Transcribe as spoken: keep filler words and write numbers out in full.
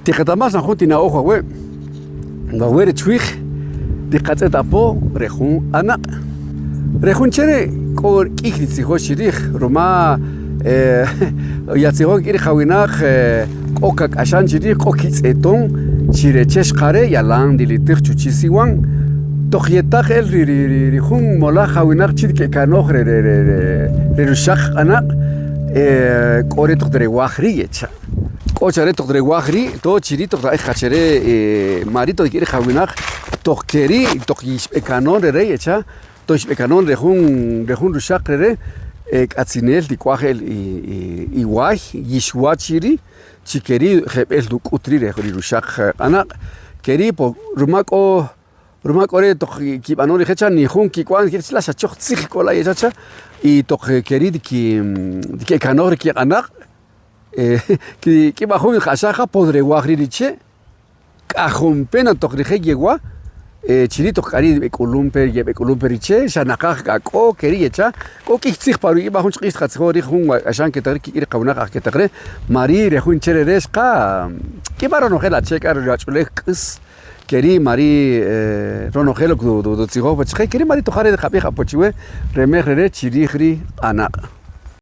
Tiqatamal na jun tinaooj aweh, aweh reh chwiij, tiqatz'et apo re' jun q'anaq'. Re' jun che' re' k'o k'ih ritzijox chi riij, rumaa, eh, yatzijoj k'ih rijawinaq, eh, k'o kak'axam chi riij, k'o kitz'etom chi re' che' xqare' yalan nilitij chuchiil siwan. Toq yetaq el ri, ri, ri, ri jun molaj jawinaq chi ke'kanooj re', re', re', re', re' ruxaq q'anaq', eh, k'o re' toq rewaj ri' yecha'. K'o xa re' toq rewaj ri', to chi ri' toq raaj qach re', eh, ma' ri' toq k'ih rijawinaq, toq keh ri' toq yixb'ekanoon re're' yecha', toq yixb'ekanoon re' jun, re' jun ruxaq re're', eh, k'atzinel tik'aj el i, i, i waay, yixwach chi ri', chi keh ri' jeb'el nuk'ut ri' reh ri ruxaq, eh, q'anaq'. Keh ri' po, rumaa' k'o, rumaa' k'o re' toq kib'anoom ri' je' cha, ni jun kib'an je' chi la' xa choj tzij k'o la' yecha' cha, y toq, eh, keh ri' tiki-, tike'kanooj ri kiq'anaq', eh, ki-, kib'an jun q'axaj qa pon rewaj ri' richee', k'ajom pe na toq rijek' yewa, eh, chi ri' toq k'arii' b'ek'ulum pe, yeb'ek'ulum pe richee', xa naqaj k'ak'o keh ri' yecha'. K'o k'ih tzij pa ruwi' b'an jun chi q'ij tqatzijoj riij jun wa' k'axam keh taq ri' kik'ir qawinaq aj keh taq re', ma' ri' re' jun che' re're' xqa, k'ih b'an ronojel achee' k'ar rach'uleej k'us. Keh ri' ma' ri', eh, ronojel ok ru-, ru-, rutzijoj wach je, keh ri' ma' ri' toq ja re' riqab'ij apo chiweh, re' mej re're' chi riij ri q'anaq'.